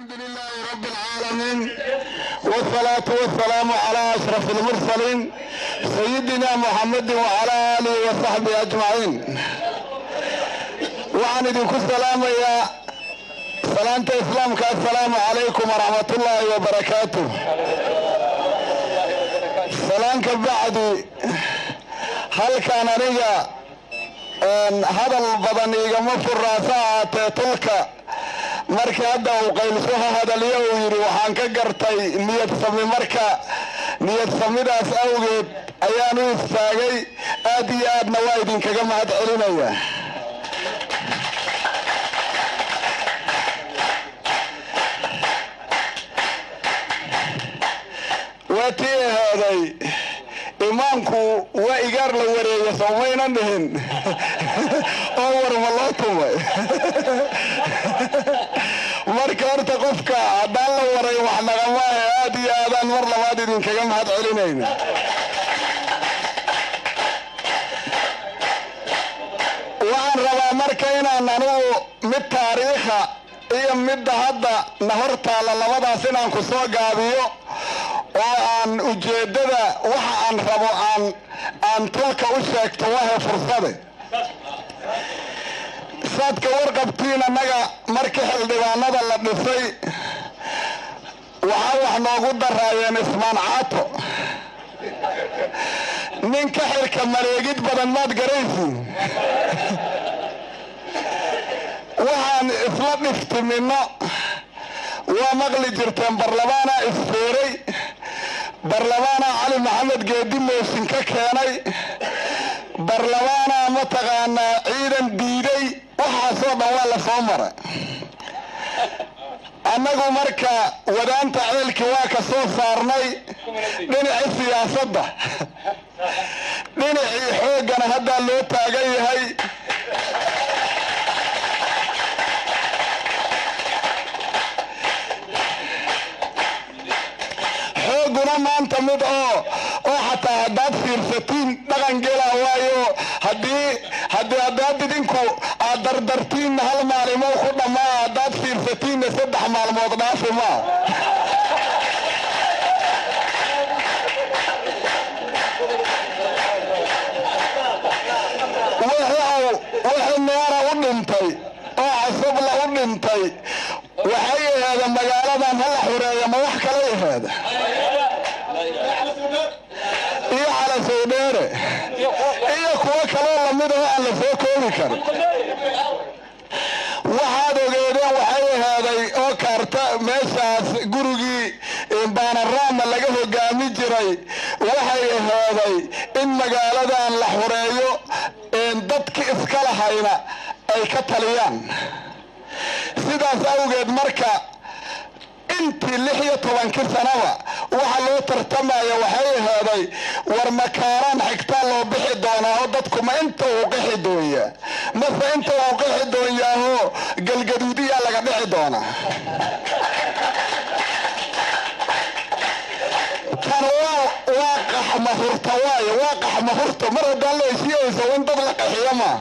الحمد لله رب العالمين، والصلاة والسلام على أشرف المرسلين، سيدنا محمد وعلى آله وصحبه أجمعين. Waxaan idinku salaamayaa salaanta Islaamka: assalaamu calaykum waraxmat ullaahi wabarakaatuh. Salaanka bacdi, halkan aniga hadal badan igama furaasa. Ahaatee, tulka markii hadda uu qaylsuha hadalyo uu yidhi, waxaan ka gartay niyad sami. Marka niyad samidaas awgeed ayaan u istaagay. Aad iyo aadna waa idinkaga mahad celinaya. Waa tii ahaaday, imaamku waa igaar la wareeya, soomaynan dhihin oo warma loo tumay. Marka horta qofka haddaan la waray wax naqamaahe. Aad iyo aadaan mar labaad idinkaga mahad celinayna. Waxaan rabaa marka inaan anugu mid taariikha iyo midda hadda na hor taalla, labadaas inaan ku soo gaabiyo oo aan ujeeddada waxa aan rabo aan tulka u sheegto. Wahe fursade saad ka warqabtiin, annaga markii xildhibaanada la dhisay waxaa wax noogu daraayeen Ismaan Caato. Nin ka xilka mareegid badan maad garaysiin. Waxaan isla dhiftiminno waa maqli jirteen: barlamaanaa isfeeray, barlamaanaa Cali Maxamed Geedi mooshin ka keenay, barlamaanaa mataqaanaa ciidan diiday. Waxaasoo dhan waa la soo maray. Annagu marka wadaanta ceelkii waa ka soo saarnay dhinacii siyaasadda, dhinacii xooggana haddaa loo taagan yahay. Xoogguna maanta mid oo xataa haddaad fiirsatiin dhaqan gela waayo. Haddii haddaad idinku aad dardartiinna hal maalimo ku dhammaa, haddaad fiirsatiinna 3 maalmood dhaafi maa. Wixii meera u dhintay oo Casabla u dhintay waxay aheeda magaaladan hala xureeya, ma wax kalay aheeda? Iyo Calasowdheere iyo kuwo kaloo lamid oo aan la soo koobi karin. Waxaad ogeedeen waxay aheeday oo kaarta meeshaas gurigii Baanaraama laga hogaami jiray, waxay aheeday in magaaladan la xureeyo, dadki iska lahayna ay ka taliyaan. Sidaas awgeed marka intii 16-kii sanaba waxa loo tartamaya waxay aheeday: war makaaraan xigtaa loo bixi doonaa oo dadku ma inta uu qixi doonyaa, mase inta uu qixi doonyaahoo Galgaduudiyaa laga dhici doonaa? Tan waa qaxmahurta waaye, waa qaxmahurta. Mar haddaan la heshiiyeyso in dad la qaxiyo maa.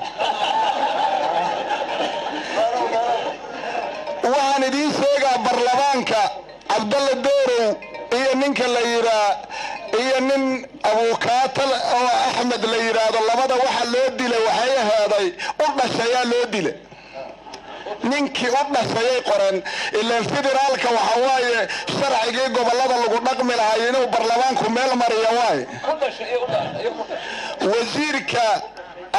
Waxaan idiin sheegaa, barlamaanka Cabdalla Doorow iyo ninka la yidhaa iyo nin abuukaata oo Axmed la yidhaahdo, labada waxa loo dilay waxay aheeday u dhashayaa loo dila. Ninkii u dhashayay qoreen, ilaan federaalka waxa waaye sharcigii gobollada lagu dhaqmi lahay inuu barlamaanku meel mariya waaye. Wasiirka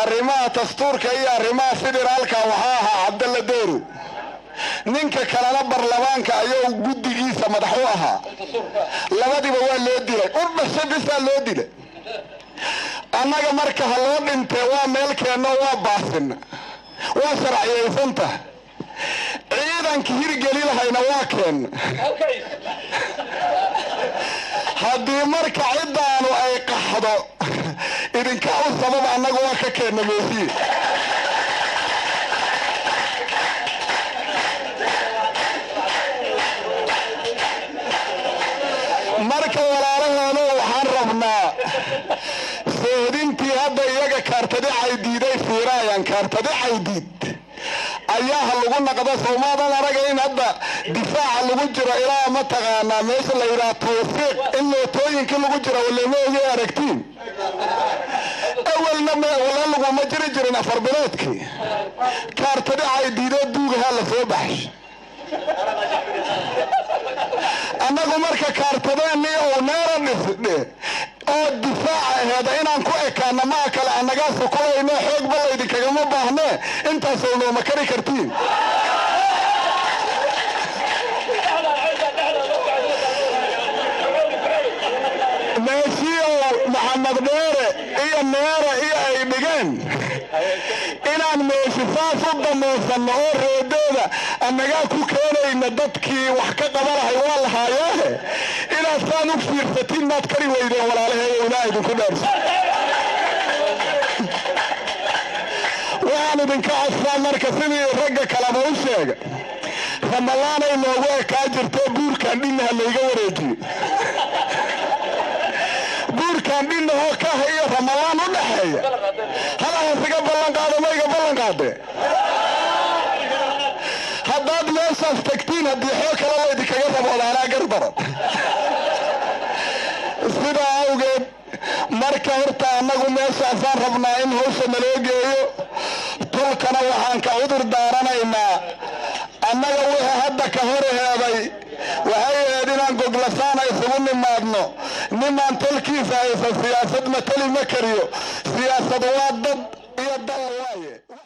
arrimaha dastuurka iyo arrimaha federaalka waxaa ahaa Cabdalla Doorow, ninka kalena barlamaanka ayuu guddigiisa madax u ahaa. Labadiiba waa loo dilay, u dhashay bisaa loo dilay. Annaga marka ha loo dhintee, waa meelkeenno, waa baasina, waa sharciyaysantah. Ciidanka hirgeli lahayna waa keenna. Haddii marka ciddaanu ay qaxdo, idinka u sabab, annagu waa ka keenna meesiye. Marka walaalaheeno, waxaan rabnaa soodintii hadda iyaga kaartadi Caydiiday fiiraayaan. Kaartadi Caydiid Xayaaha lagu naqdo soomaadan araga in hadda difaaca lagu jiro ilaa mataqaanaa meesha la yidhaha Tawfiiq, in mootooyinkii lagu jiro walema ogay aragtiin. Awalna wala laguma jiri jirin. 4 biloodkii kaartadhacay diidoo duugahaa la soo baxay. Annagu marka kaartadeennii uu neera dhisdhe oo difaaca aheeda inaan ku ekaana maa kale annagaa sukulayno, xoogba laydinkagama baahnee, intaasoo nooma kari kartiin. Meeshii Maxamed Dheere iyo Neere iyo ay dhigeen inaan meeshi saas u damaysanno oo reedooda annagaa ku keenayna, dadkii wax ka qabanahay waa lahaayeehe, inaad saan u fiirsatiin maad kari weydeen, walaalaheeyo? Ilaa idinku dheerso. Waxaan idinka codsaa marka, sidii ragga kaleba u sheega, Ramalaanay noogu ekaa jirtee buurkan dhinnaha layga wareejiyo. Buurkan dhinahoo Kaha iyo Ramalaan u dhaxeeya halahaas iga ballan qaado. Ma iga ballan qaadee? Haddaad meeshaas tagtiin, haddii xoog kale laydinkaga rabo, odaanaa gardaran. Sidaa awgeed marka horta annagu meeshaasaan rabnaa in hawsha naloo geeyo. Tolkana waxaan ka cudur daaranaynaa, annaga wixii hadda ka hor heeday waxay ahayd inaan goglasaana isugu nimaadno. Nimaan tolkiisa haysan siyaasad mateli ma kariyo. Siyaasad waa dad